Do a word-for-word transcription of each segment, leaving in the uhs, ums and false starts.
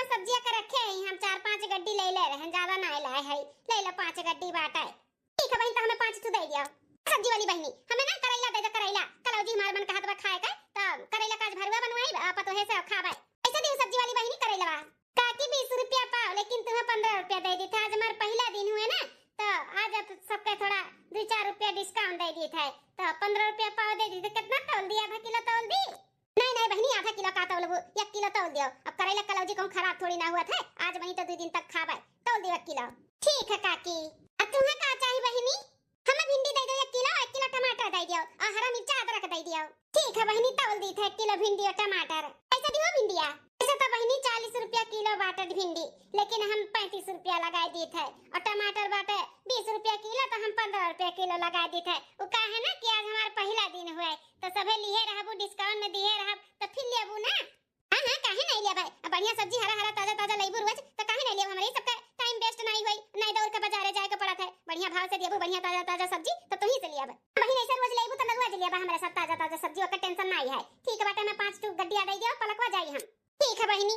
सब्जिया के रखे ही हम, चार पाँच गड्डी ले ले रहन, ज्यादा नाहीं लाए है, ले लो पाँच गड्डी बाटे। ठीक है बहिन, तो हमें पाँच ठू दे दियो। सब्जी वाली बहिनी, हमें ना करैला दे दे, करैला। कलौजी हमार मन कहत बा खाए के, तो करैला का आज भरुआ बनवाई, आ, पतोहे से खाबे। कैसे दियो सब्जी वाली बहिनी करैलवा? काकी बीस रुपया पाव, लेकिन तुम्हें पन्द्रह रुपया दे दी था। आज हमार पहिला दिन हुए ना, तो आज आप सबके थोड़ा दुइ चार रुपया discount दे दी था, तो पन्द्रह रुपया पाव दे दी। तो कितना तौल दिया, आधा किलो तौल दी? नहीं, नहीं बहिनी, आधा किलो का तौलबू, एक किलो तौल दियो। अब करैला कलौजी कहूँ खराब थोड़ी ना हुआ था, आज वहीं तो दुइ दिन तक खाबे, तौल दियो एक किलो। ठीक है काकी। अब तुम्हें का चाही बहिनी? हमें भिंडी दे दो एक किलो, एक किलो टमाटर दे दियो, और हरा मिर्चा अदरक दे दियो। ठीक है बहिनी, तौल दी थे एक किलो भिंडी और टमाटर। कैसे दियो भिंडिया? ऐसे तो बहिनी चालीस रुपया किलो बाटे भिंडी, लेकिन हम पैंतीस रुपया लगाए दी थे, और टमाटर बाटे बीस रुपया किलो, तो हम पन्द्रह रुपया किलो लगाए दी थे। वो का है ना कि आज हमार पहिला दिन हुए, तो सभे लिहे रहबू, discount में दिहे रहब, तो फिर लेबू ना। हाँ, हाँ, काहे नहीं लेबै? अब बढ़िया सब्जी हरा हरा ताजा ताजा लेबू रोज, तो काहे नहीं लेब? हमरे सबका time waste नहीं होई, नहीं दौड़ के बाजारे जाए के पड़त है। बढ़िया भाव से देबू, बढ़िया ताजा ताजा सब्जी, तो तुहीं से लेब। वही नहीं से रोज लेबू, तो ना रोज लेबा हमरे साथ ताजा ताजा सब्जी, ओकर tension नहीं है। ठीक बाटे, मैं पाँच ठू गड्डिया दे दियो, पलकवा जाई हम। ठीक है बहिनी।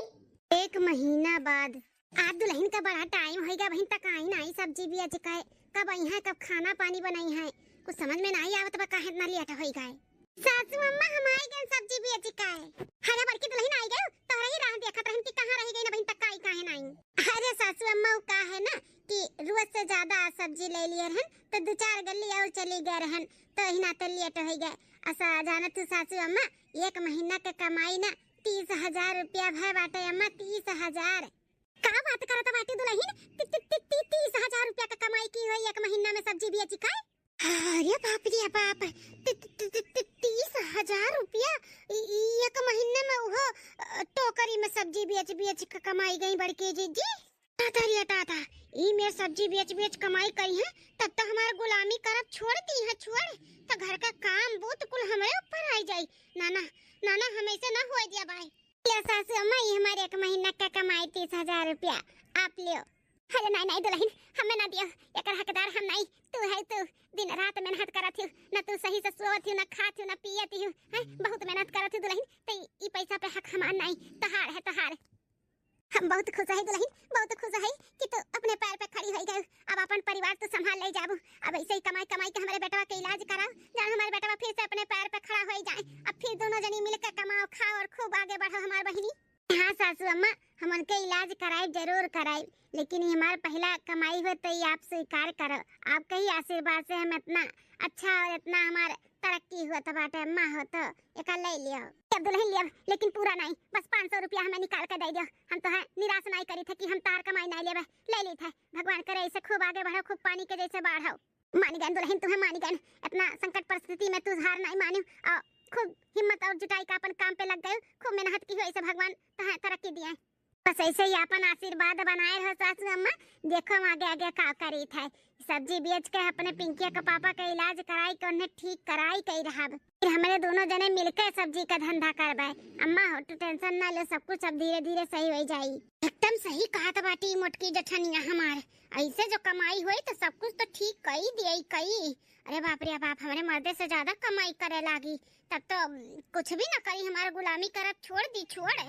एक महीना बाद। आज दुलहिन का बड़ा time होइगा बहिन, तक आई नाई सब्जी बेच के। कब आई है, कब खाना पानी बनाई है, कुछ समझ में नाई आवत बा, काहे इतना late होइगा है। सासू अम्मा, हम आई गए सब्जी बेच के। अरे बड़की दुलहिन आई गए, तोहरे ही राह देखत रहन कि कहाँ रह गई ना बहिन, तक आई काहे नाई। अरे सासू अम्मा, वो का है ना कि रोज से ज्यादा सब्जी ले लिए रहन, तो दो चार गल्ली और चली गए रहन, तो यही नाते late होइगा। असा जानत तू सासू अम्मा, एक महीना के कमाई ना तीस हजार रुपया भय बाटे अम्मा, तीस हजार। का बात करत बाटी दुलहिन? ती-, ती-, ती-, ती-, तीस हजार रुपया के कमाई की होई एक महीना में सब्जी बेची का? अरे बाप रे बाप, ती-, ती-, ती-, ती-, तीस हजार रुपया इ-, इ-, एक महीने में उहो, अ, टोकरी में सब्जी बेच, बेच के कमाई गई बड़की जीजी। दादा रे दादा, ई मेर सब्जी बेच, बेच कमाई करी है, तब तो हमार गुलामी करब छोड़ दी है, छोड़। तो घर का काम बूत कुल हमरे ऊपर आई जाई। ना, ना, ना, ना, हम ऐसे ना होए दिया भाई। लियो सासू अम्मा, ई हमारे एक महीना का कमाई तीस हजार रुपया, आप लियो। अरे नाई, नाई दुलहिन, हमें ना दियो, एकर हकदार हम नाई। तू है तू, दिन रात मेहनत करत हियो, ना तू सही से सोवत हियो, ना खात हियो, ना पियत हियो, हैं? बहुत मेहनत करत हियो दुलहिन, तो ई, ई पैसा पे हक हमार नाई, तहार है, तहार। हम बहुत खुश है दुलहिन, बहुत खुश है कि तू अपने पैर पे खड़ी होई गई। अब अपन परिवार तू संभाल ले जाबू। अब ऐसे ही कमाई कमाई के हमारे बेटवा के इलाज कराओ, जान हमारे बेटवा फिर से अपने पैर पे खड़ा होई जाए। अब फिर दोनों जनी मिलके कमाओ, खाओ और खूब आगे बढ़ो हमार बहिनी। हाँ सासू अम्मा, हम उनके इलाज कराइब, जरूर कराइब, लेकिन ये हमार पहिला कमाई हो तो ये आप स्वीकार करो। आपके ही आशीर्वाद से हम इतना अच्छा और इतना हमार तरक्की हुआ तो बाटे अम्मा हो तो एका ले लियो। अब दुलहिन लियो, लेकिन पूरा नहीं, बस पाँच सौ रुपया हमें निकाल के दे दियो। हम तो है निराश नहीं करी थे कि हम तार कमाई नहीं लेबे, ले ली थे। भगवान करे ऐसे खूब आगे बढ़ो, खूब पानी के जैसे बाढ़ो। मानी गन दुलहिन, तुम्हें मानी गन, इतना संकट परिस्थिति में तू हार नहीं मानी और खूब हिम्मत और जुटाई का अपन काम पे लग गए, खूब मेहनत की हो, ऐसे भगवान तुम्हें तरक्की दिए। बस ऐसे ही अपन आशीर्वाद बनाए रहो सासू अम्मा, देखो हम आगे आगे का करी थे। सब्जी बेच के अपने पिंकिया के पापा के इलाज कराई के उन्हें ठीक कराई के रहब। फिर हमरे दोनों जने मिलके सब्जी का धंधा करबे। अम्मा हो, तू tension ना ले, सब कुछ अब धीरे धीरे सही हो जाई। एकदम सही कहत बाटी मोटकी जेठनिया हमार, ऐसे जो कमाई होई तो सब कुछ तो ठीक कई दिए कई। अरे बाप रे बाप, हमरे मर्दे से ज्यादा कमाई करे लागी, तब तो कुछ भी ना करी, हमार गुलामी करब छोड़ दी, छोड़।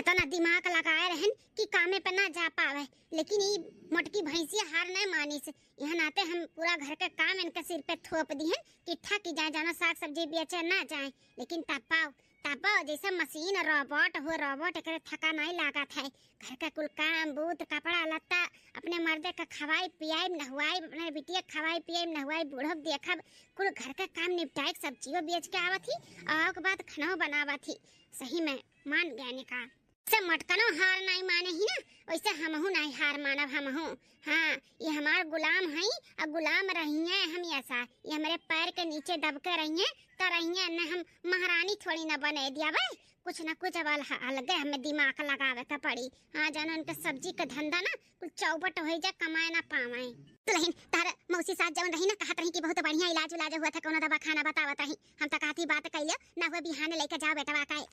इतना दिमाग लगाए रहन कि कामे पे ना जा पावे, लेकिन ई मोटकी भैंसिया हार नहीं मानिस। यह नाते हम पूरा घर के काम इनके सिर पे थोप दिहन कि थक जाए, जानो साग सब्जी बेचे ना जाए, लेकिन तब पाओ, तब पाओ जैसे मशीन रोबोट हो, रोबोट एकरे थका नहीं लागत है। घर का कुल काम बूत, कपड़ा लत्ता, अपने मर्दे का खवाई पियाई नहवाई, अपने बिटिया खवाई पियाई नहवाई, बूढ़ो के देखब, कुल घर का काम निपटाए के सब्जियों बेच के आवत ही, और ओके बाद खाना बनावत ही। सही में मान गया निका। से मटकनो हार नहीं माने ही ना, वैसे हमहू नहीं हार मानब हमहू। हाँ, ये हमार गुलाम हई, और गुलाम रहिए हमेशा। ये हमरे पैर के नीचे दब के रहिए, तो रहिए, न हम महारानी थोड़ी ना बने दिया भाई। कुछ ना कुछ अब अल-, अलगे हमें दिमाग लगावे के पड़ी। हाँ, जानो इनके सब्जी के धंधा ना कुल चौपट हो जा, कमाए ना पावे। दुलहिन, तार मौसी सास जवन रही ना, कहत रही कि बहुत बढ़िया इलाज उलाज हुआ था, कोनो दवा खाना बतावत रही। हम तो कहती बात कैले, ना हुए बिहान लेके जाओ बेटवा का।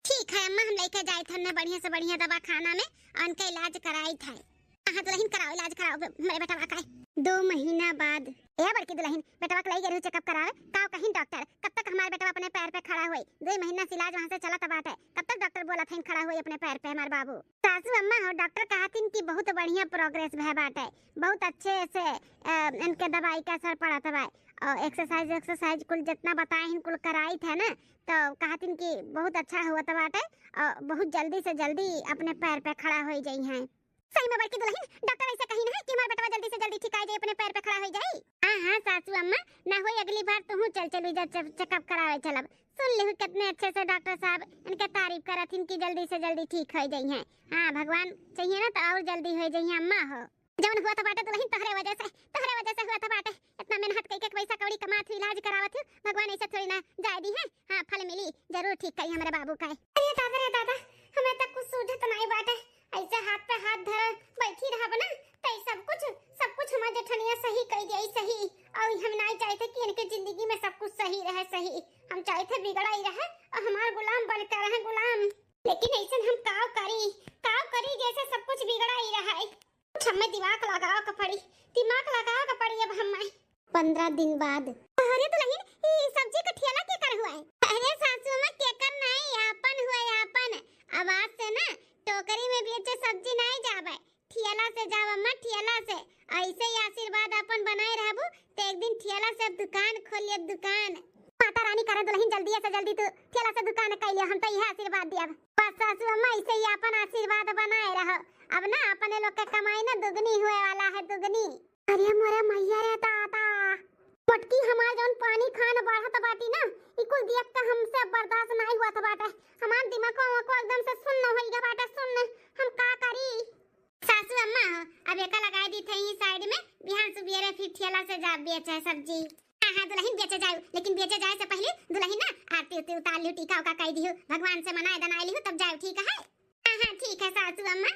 ठीक है अम्मा, हम लेके जाए थे ना बढ़िया से बढ़िया दवा खाना में, और उनका इलाज कराई थे। हाँ दुलहिन, कराओ इलाज, कराओ बे-, मेरे बेटवा का। दो महीना बाद। ए बड़की दुलहिन, बेटवा के लई गई रहू checkup करावे, का कहिन डॉक्टर, कब तक हमार बेटवा अपने पैर पे खड़ा होई? दो महीना से इलाज वहाँ से चलत बाटे, कब तक डॉक्टर बोलत हईन खड़ा होई अपने पैर पे हमार बाबू? सासू अम्मा हो, डॉक्टर कहतिन कि बहुत बढ़िया progress भय बाटे, बहुत अच्छे से, अ, इनके दवाई का असर पड़त बा, और exercise, exercise कुल जितना बताए हैं कुल कराई थे ना, तो कहतिन कि बहुत अच्छा हुआ बाटे, और बहुत जल्दी से जल्दी अपने पैर पे खड़ा हो जाई हैं। सही में बड़की दुलहिन, डॉक्टर ऐसे कहिन है कि हमार बेटवा जल्दी से जल्दी ठीक आ जाई, अपने पैर पे खड़ा हो जाई। हाँ, हाँ, सासू अम्मा, ना होई अगली बार तुहू चल चलू जा, चेक-, checkup करावे चलब। सुन लिहू कितने अच्छे से डॉक्टर साहब इनके तारीफ करत हिन कि जल्दी से जल्दी ठीक हो जाई हैं। हाँ, भगवान चाहिए ना तो और जल्दी हो जाई हैं अम्मा हो। जौन हुआ था बाटे दुलहिन तोहरे वजह से, तोहरे वजह से हुआ था बाटे। इतना मेहनत कई के पैसा कौड़ी कमात हू, इलाज करावत हू, भगवान ऐसे थोड़ी ना जाए दी है। हाँ, फल मिली, जरूर ठीक करी हमरे बाबू का। अरे दादा रे दादा, हमें तो कुछ सूझत नहीं बाटे। ऐसे हाथ पे हाथ धरे बैठी रहब ना, तो ई सब कुछ, सब कुछ हमार जेठनिया सही कई दिया, सही। और हम नहीं चाहते कि इनके जिंदगी में सब कुछ सही रहे, सही। हम चाहते बिगड़ा ही रहे और हमार गुलाम बन के रहे, गुलाम। लेकिन ऐसे हम काव करी, काव करी, जैसे सब कुछ बिगड़ा ही रहे। कुछ हमें दिमाग लगावे के पड़ी, दिमाग लगावे के पड़ी अब हमें। पन्द्रह दिन बाद। अरे दुलहिन, ई सब्जी का ठेला केकर हुआ है? अरे सासू अम्मा, केकर नहीं, आपन हुआ है, आपन। अब आज से ना टोकरी में बेचे सब्जी नहीं जावे, ठेला से जावे अम्मा, ठेला से। ऐसे ही आशीर्वाद अपन बनाए रहबू, तो एक दिन ठेला से अब दुकान खोलिए, दुकान। माता रानी करे दुलहिन, जल्दी से जल्दी तू ठेला से दुकान कर लियो, हम तो यह आशीर्वाद दिया। बस सासू अम्मा, ऐसे ही अपन आशीर्वाद बनाए रहो। अब ना अपने लोग के कमाई ना दुगनी हुए वाला है, दुगनी। अरे मोरे मैया रे दादा, मोटकी हमार जौन पानी खान बढ़त बाटी ना, ई कुल देख के हमसे बर्दाश्त नहीं हुआ था बाटे। हमार दिमाग को एकदम से सुन्न होई गया बाटे, सुन्न। हम का करी? सासू अम्मा हो, अब एका लगाई दी थे ई side में, बिहान सुबेरे फिर ठेला से जा बेचे सब्जी। हाँ, हाँ, दुलहिन बेचे जाऊ, लेकिन बेचे जाए से पहले दुलहिन ना आरती उरती उतार लिहू, टीका उका कई दिहू, भगवान से मनाए दनाए लिहू, तब जाऊ, ठीक है? हाँ, हाँ, ठीक है सासू अम्मा,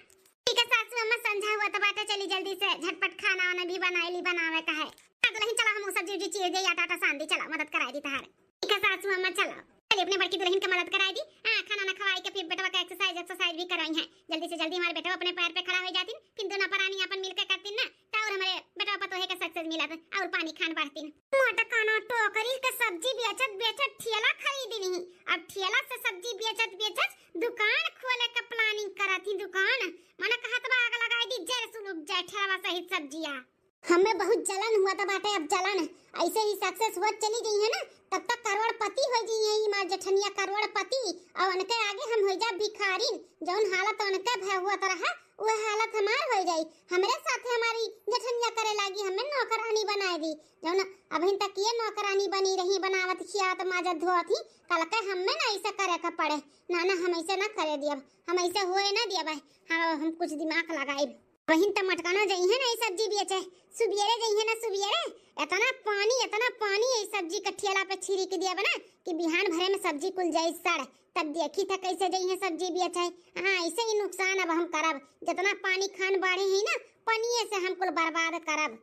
ठीक है सासू अम्मा, संझा हुआ तो बाटे, चली जल्दी से झटपट खाना वाना भी बनाए ली, बनावे का है। हाँ दुलहिन, चला हम सब्जी उब्जी चीर दे, आटा आटा सान दी, चला मदद कराए दी तहार। ठीक है सासू अम्मा, चला। चली अपने बड़की दुलहिन के मदद कराए दी। हाँ, खाना ना खवाए के फिर बेटवा का exercise, exercise भी कराई है। जल्दी से जल्दी हमारे बेटवा अपने पैर पे खड़ा हो जातिन, फिर दोनों परानी अपन मिलके करतिन ना, तो और हमारे बेटवा पतोहे के success मिलत और पानी खान बढ़तिन। मोटका ना टोकरी के सब्जी बेचत बेचत ठेला खरीद ली। अब ठेला से सब्जी बेचत बेचत दुकान खोले के planning करत ही। दुकान मने कहत बा आग लगाई दी, जर सुलुग जाए ठेलवा सहित सब्जिया। हमें बहुत जलन हुआ था बाटे, अब जलन ऐसे ही success हुआ चली गई है ना, तब तक करोड़पति हो गई है ई मार जेठनिया, करोड़पति। और उनके आगे हम हो जा भिखारिन। जौन हालत उनके भय हुआ था रहा, वह हालत हमार हो जाई। हमरे साथ हमारी जेठनिया करे लागी, हमें नौकरानी बनाए दी। जौन अभी तक ये नौकरानी बनी रही, बनावत खियावत माजत धोवत ही, कल के हमें ना ऐसे करे के पड़े। ना ना, हम ऐसे ना करे दियब, हम ऐसे होए ना दियब। हम, हम कुछ दिमाग लगाइब। बहिन त मटकनो जइहे ना ई सब्जी बेचे, सुबियरे जइहे ना सुबियरे। इतना पानी, इतना पानी ई सब्जी के ठेला पे छिड़क दिया बना कि बिहान भरे में सब्जी कुल जाई सड़। तब देखी था कैसे जइहे सब्जी बेचे। हाँ, ऐसे ही नुकसान अब हम करब। जितना पानी खान बाढ़े ही ना, पनिये से हम कुल बर्बाद करब।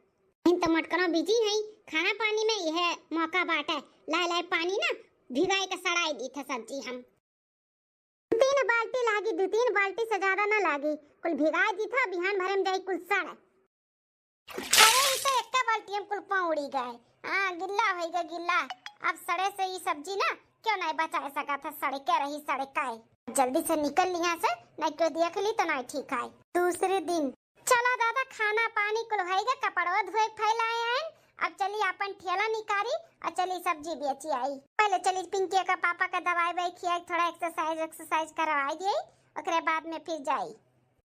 बहिन त मटकनो बिजी है, खाना पानी में यह मौका बाटे। लाए लाए पानी ना भिगाए के सड़ाई दी था सब्जी हम। दू तीन बाल्टी लागी, दू तीन बाल्टी से ज्यादा ना लागी, कुल भिगाए दी था, बिहान भरे में जाई कुल सड़। अरे, ई तो एक्का बाल्टी में कुल पौड़ी गए। हाँ, गिल्ला होई गए, गिल्ला। अब सड़े से ई सब्जी ना क्यों नहीं बचाए सका था, सड़े के रही, सड़े का है। जल्दी से निकल लिया से, नहीं क्यों देख ली तो नहीं ठीक है। दूसरे दिन। चला दादा, खाना पानी कुल होई गए, कपड़वा धोए फैलाए आइन। अब चली आपन ठेला निकारी और चली सब्जी बेची आई। पहले चली पिंकी का पापा का दवाई ववाई खियाई, थोड़ा exercise, exercise करवाई दिए, ओकरे बाद में फिर जाई।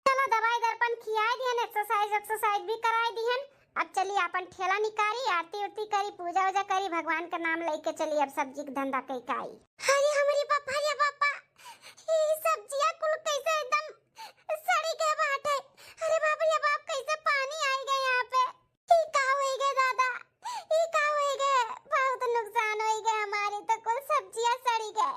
चला दवाई दर्पण खियाई दिहन, exercise, exercise भी कराई दिहन। अब चली आपन ठेला निकारी, आरती उरती करी, पूजा उजा करी, भगवान का नाम लेके चली अब सब्जी के धंधा कई के आई। अरे हमरे बापा रे बापा, ई सब्जिया कुल कैसे एकदम सड़ी गए बाटे। अरे बाप रे बाप, कैसे पानी आई गए यहाँ पे। ई का होई गए दादा, ई का होई गए, बहुत नुकसान होई गए हमारी तो, कुल सब्जियां सड़ी गए।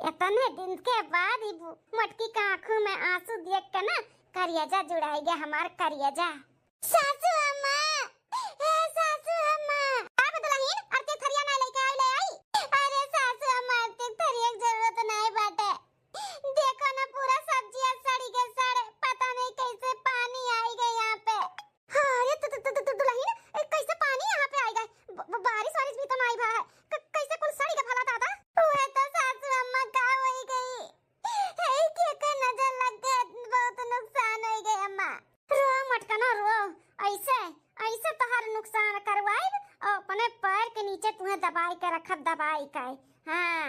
इतने दिन के बाद ई बु-, मोटकी का आंखों में आंसू देख के ना करियजा जुड़ाई गए हमार करियजा। सासू अम्मा, ए सासू अम्मा। अब दुलहिन, अब के थरिया ना लेके आई, ले आई। अरे सासू अम्मा, अब के थरिया के जरूरत नहीं बाटे। देखो ना, पूरा सब्जियां सड़ी गए सड़, पता नहीं कैसे पानी आई गए यहाँ पे। हाँ, दबाई का है। हाँ।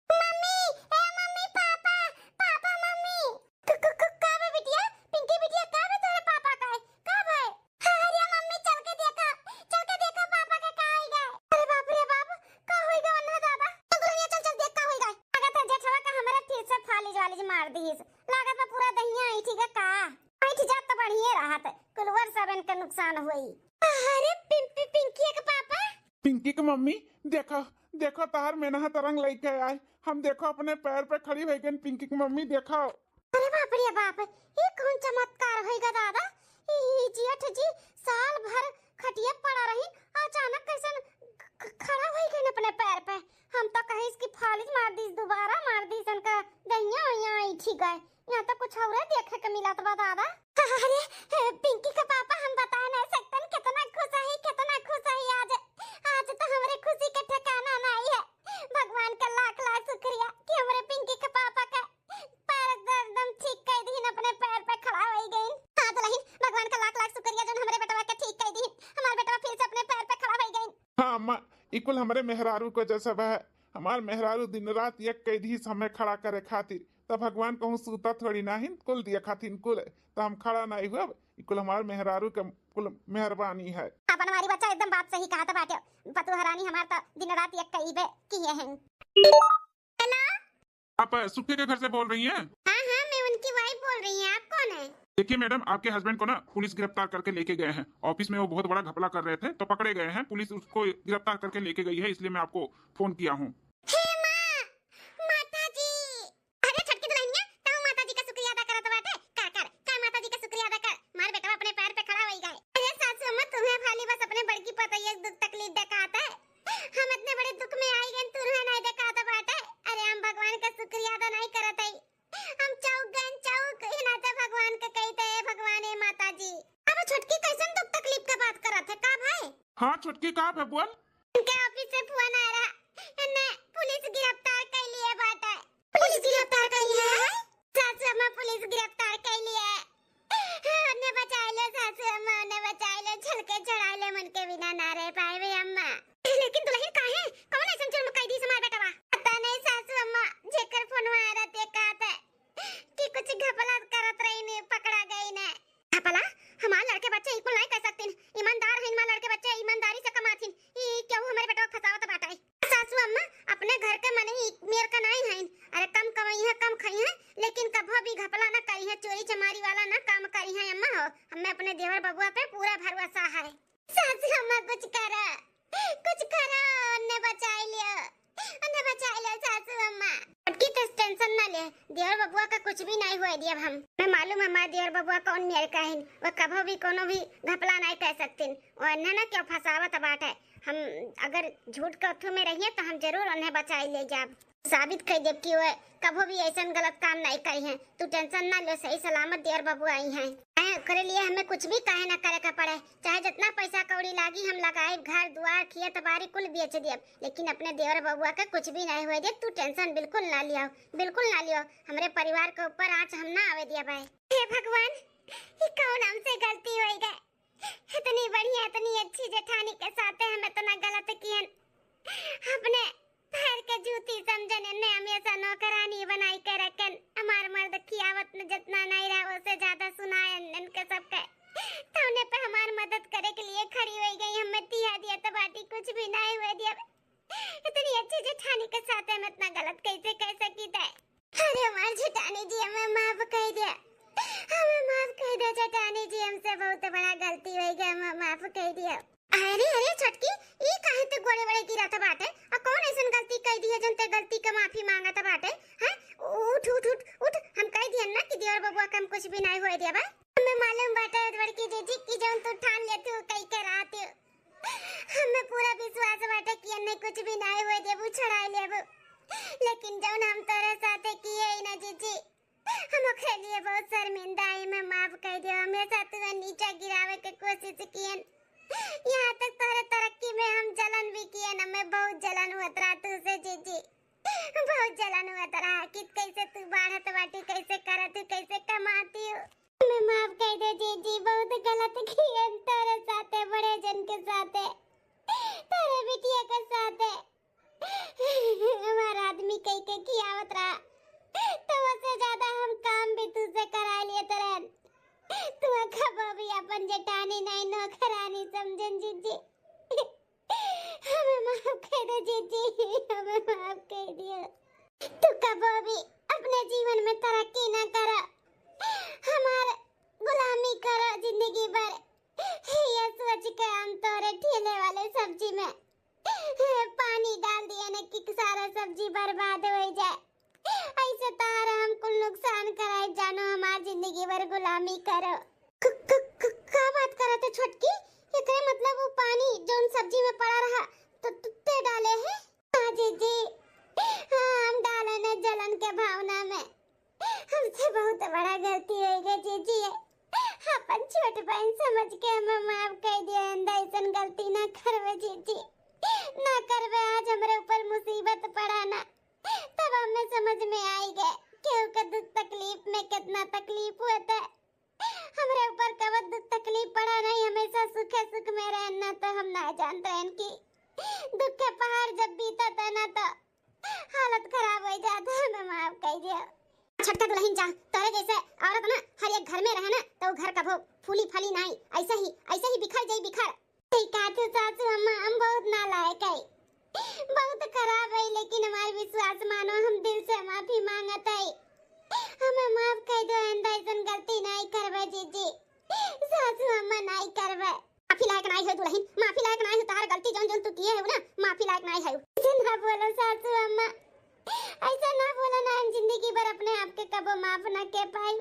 मम्मी, ए मम्मी, पापा, पापा, मम्मी। क-, क-, क-, का बे बिटिया? पिंकी बिटिया, का बे तोरे पापा का है? का बे? अरे मम्मी, चल के देखा, चल के देखा पापा का का होई गए। अरे बाप रे बाप, का होई गए ना दादा? तो दुल्हनिया चल, चल देख का होई गए। अगर तो जेठवा का हमारे फिर से फालिज वालिज मार दीस। लागत बा पूरा दहिया ऐंठी गए का। ऐंठ जात तो बढ़िया रहत, कुलवर सब इनके नुकसान हुई। अरे पिं-, पिं-, पिंकी के पापा। पिंकी के मम्मी, देखो, देखो तहार मेनहा तरंग लइके आए। हम देखो अपने पैर पे खड़ी होइ गइन पिंकी के मम्मी, देखो। अरे बाप रे बाप, ये कौन चमत्कार होइगा दादा? ई जेठ जी साल भर खटिया पड़ा रही, अचानक कैसन ख-, ख-, खड़ा होइ गइन अपने पैर पे। हम तो कहिस कि फालिज मार दीस, दोबारा मार दीस, इनका दहिया वहिया ऐंठी गए। यहाँ तो कुछ औरे देखे के मिलत बा दादा। अरे, पिंकी के पापा, हम बताए ना सकतन कितना खुश है, कितना खुश है आज। आज तो हमरे खुशी के ठिकाना नाई है। भगवान का लाख लाख शुक्रिया कि हमरे पिंकी के पापा का पैर एकदम ठीक कर दीन, अपने पैर पे खड़ा होइ गइन। हाँ दुल्हन, भगवान का लाख लाख शुक्रिया जो हमरे बेटवा के ठीक कर दीन, हमार बेटवा फिर से अपने पैर पे खड़ा होइ गइन। हाँ अम्मा, ई कुल हमरे मेहरारू को जैसा बा है। हमार मेहरारू दिन रात एक कइ दीस हमें खड़ा करे खातिर, त भगवान कहूँ सूता थोड़ी नाहिन, कुल दिया खातिन कुल, त हम खड़ा नाहीं हुअब, ई कुल हमार मेहरारू के कुल मेहरबानी है। हाँ बनवारी बच्चा, एकदम बात सही कहत बाटे। पतोह रानी हमार त दिन रात एक कइबे किए हैं। हेलो। आप अ, सुखे के घर से बोल रही हैं? हाँ, हाँ, मैं उनकी वाइफ बोल रही हूँ। आप कौन है? देखिए मैडम, आपके हस्बैंड को ना पुलिस गिरफ्तार करके लेके गए हैं। ऑफिस में वो बहुत बड़ा घपला कर रहे थे, तो पकड़े गए हैं। पुलिस उसको गिरफ्तार करके लेके गई है, इसलिए मैं आपको फोन किया हूँ। हे माँ, माता जी। अरे छोटकी दुल्हनिया, तू माता जी का शुक्रिया अदा करत बाटे? कर, कर, कर माता जी का शुक्रिया अदा कर। मार बेटवा अपने पैर पे खड़ा होई गए। अरे सासू अम्मा, तुम्हें खाली बस अपने बड़की पतोहिया के दुख तकलीफ देखात है। हम इतने बड़े दुख में आई गए, तुम्हें नहीं देखात बाटे। अरे हम भगवान का शुक्रिया अदा नहीं करत है। हम चौक गए, चौक, इनाते भगवान का कहते हैं, भगवान हे माता जी। अब छोटकी कैसन दुख तकलीफ के बात करत है, का भाई? हाँ छोटकी, का है बोल? इनके ऑफिस से फोन आ रहा, इन्हें पुलिस गिरफ्तार कर लिए बाटे। पुलिस गिरफ्तार कर लिए है? सासू अम्मा, पुलिस गिरफ्तार कर लिए। हाँ, उन्हें बचाई लो सासू अम्मा, उन्हें बचाई लो, झलके चढ़ाई ले, मन के बिना ना रह पाए वे अम्मा। लेकिन दुल्हन काहे? कौन ऐसन जुर्म कई दी हमार बेटवा? पता नहीं सासू अम्मा, जेकर फोन आ रहा ते कहत है कि कुछ घपला करत रही ने, पकड़ा गई ने। घपला? हमार लड़के बच्चे ई कुल नहीं कर सकतीन, ईमानदार हैं हमार लड़के बच्चे, ईमानदारी से कमाथिन, ई क्यों हमारे बेटवा फंसावत बाटे? सासू अम्मा, अपने घर के मनई मेर का नाई हईन। अरे कम कमाई है, कम खाई है, लेकिन कभो भी घपला ना करी है, चोरी चमारी वाला ना काम करी है अम्मा हो। हमें अपने देवर बबुआ पे पूरा भरोसा है। सासू अम्मा कुछ करा, कुछ करा, उन्हें बचाई लियो, उन्हें बचाई लियो सासू अम्मा। छोटकी तो टेंशन ना ले, देवर बबुआ का कुछ भी नहीं हुए दियब हम। मैं मालूम है हमारे देवर बबुआ कौन मेर का है, वो कभो भी कोनो भी घपला नहीं कर सकतीन। वो इन्हें ना क्यों फंसावत बाटे। हम अगर झूठ के अथू में रहिए तो हम जरूर उन्हें बचाई ले जाब। साबित कर देब कि वो कभो भी ऐसन गलत काम नहीं करी हैं। तू टेंशन ना लो, सही सलामत देवर बबुआ आई हैं। हैं, ओकरे लिए हमें कुछ भी काहे ना करे का पड़े, चाहे जितना पैसा कौड़ी लागी हम लगाई, घर दुआर खेत बारी कुल बेच देब, लेकिन अपने देवर बबुआ के कुछ भी नहीं हुए देब। तू टेंशन बिल्कुल ना लियो, बिल्कुल ना लियो। हमरे परिवार के ऊपर आँच हम ना आवे दिया भाई। हे भगवान, ये कौन हमसे गलती होई गए? इतनी बढ़िया, इतनी अच्छी जेठानी के साथे हम इतना गलत कियन। अपने पैर के जूती समझन, इन्हें हमेशा नौकरानी बनाई के रखन। हमार मर्द खियावत न जितना नहीं रहा, उससे ज्यादा सुनायन इनके सबके। तौने पे हमार मदद करे के लिए खड़ी होई गई। हमें तिया दिया तो बाटी कुछ भी नहीं हुए दिया। इतनी अच्छी जेठानी के साथे हम इतना गलत कैसे कर सकी थे? अरे हमार जेठानी जी, हमें माफ कर दे, हमें माफ कर दे जेठानी जी, हमसे बहुत बड़ा गलती होई गया, हमें माफ कर दे। अरे, अरे छोटकी, ई काहे ते गोड़े वड़े गिरत बाटे? आ कौन ऐसन गलती कर दी है जन ते गलती के माफी मांगत बाटे? हैं? उठ, उठ, उठ, उठ, हम कह दियन ना कि देवर बबुआ के हम कुछ भी नहीं होए देबे। हमें मालूम बाटे बड़की जीजी कि जौन तू ठान लेती हो, कही के रहती हो। हमें पूरा विश्वास बाटे कि एन्ने कुछ भी नाई होए देबू, छुड़ाई लेबू, लेकिन जौन हम तोरे साथे किए ही ना जीजी, हम ओकरे लिए बहुत शर्मिंदा हई। हमें माफ कर दियो, हमेशा तू नीचा गिरावे के कोशिश कियन, यहाँ तक तोरे तरक्की में हम जलन भी कियन। हमें बहुत जलन हुआ तरा तू से जीजी, बहुत जलन हुआ तरा कि कैसे तू बाढ़त बाटी, कैसे करत हू, कैसे कमाती हू। हमें माफ कर दे जीजी, बहुत गलत कियन तोरे साथे, बड़े जन के साथे, तोरे बिटिया के साथे। हमार आदमी कई के खियावत रहा, तो उससे ज्यादा हम काम भी तुझसे करा लिए तरन। तू कबो भी अपन जेठानी नहीं, नौकरानी समझन जीजी। हमें माफ कर दे जीजी, हमें माफ कर दियो। तू कबो भी अपने जीवन में तरक्की ना करो, हमार गुलामी करो जिंदगी भर। ये सोच के हम तोरे ठेले वाले सब्जी में पानी डाल दिए न कि सारा सब्जी बर्बाद हो जाए। ऐसे तारा हम कुल नुकसान कराए जानो, हमार जिंदगी भर गुलामी करो। क-, क-, क-, का बात करत है छोटकी? एकरे मतलब वो पानी जौन सब्जी में पड़ा रहा तो तू ते डाले है? हाँ जीजी, हाँ, हम डाले न जलन के भावना में। हमसे बहुत बड़ा गलती हो गई जीजी। अपन छोट बहन समझ के हमें माफ कर दिया, आइंदा ऐसन गलती ना करबे जीजी, ना करबे। आज हमरे ऊपर मुसीबत पड़ा ना, तब हमें समझ में आई गए केहू के दुख तकलीफ में कितना तकलीफ होता है। हमरे ऊपर कबो दुख तकलीफ पड़ा नहीं, हमेशा सुखे सुख में रहन ना, तो हम ना जानत रहन कि दुख के पहाड़ जब बीतत है ना तो हालत खराब हो जात है। हमें माफ कर दिया। छोटका दुल्हन जा, तोरे जैसे औरत ना हर एक घर में रहे ना तो घर कभो फूली फली नाई, ऐसे ही, ऐसे ही बिखर जाई बिखर। ठीक है तू सासू अम्मा, हम बहुत नालायक है, बहुत खराब है, लेकिन हमार विश्वास मानो, हम दिल से माफी मांगत है, हमें माफ कर दो, आइंदा ऐसन गलती नहीं करबे जीजी, सासू अम्मा नहीं करबे। माफी लायक नहीं है दुल्हन, माफी लायक नहीं है, तहार गलती जौन जौन तू किए है ना, माफी लायक नहीं है। ऐसे ना बोलो सासू अम्मा, ऐसे ना बोलो ना, हम जिंदगी भर अपने आप के कबो माफ ना के पाई।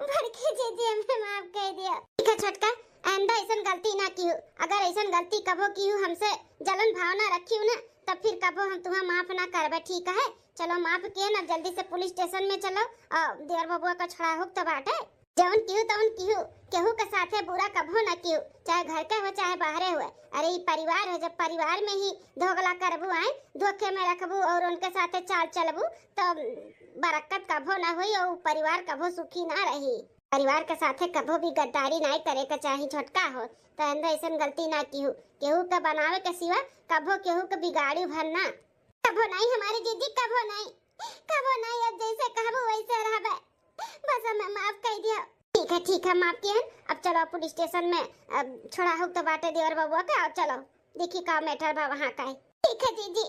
बड़की जीजी हमें माफ कर दिया। ठीक है छोटका, आइंदा ऐसन गलती ना किहू। अगर ऐसन गलती कबो किहू हमसे जलन भावना रखिहू ना, तब फिर कबो हम तुम्हें माफ ना करबे, ठीक है? चलो माफ किए ना, जल्दी से पुलिस स्टेशन में चलो और देवर बबुआ का छोड़ा होक तो बाटे। जवन किहू तवन किहू, केहू के साथे बुरा कबो ना किहू, चाहे घर के हो चाहे बाहरे हो। अरे ई परिवार है, जब परिवार में ही धोगला करबू, आए धोखे में रखबू और उनके साथे चाल चलबू तो बरकत कबो ना होई और परिवार कबो सुखी ना रही। परिवार के साथे कबो भी गद्दारी नाई करे के चाही छोटका हो। तो आइंदा ऐसन गलती ना किहू, केहू के बनावे के सिवा कबो केहू के बिगाड़ी भर ना। कबो नहीं हमारी जीजी, कबो नहीं, कबो नहीं, अब जैसे कहबू वैसे रहबे, बस हमें माफ कर दिया। ठीक है, ठीक है, माफ किए हैं। अब चलो पुलिस स्टेशन में, अब छोड़ा होक तो बाटे देवर बबुआ के, और चलो देखी का मैटर बा वहाँ का है। ठीक है जीजी।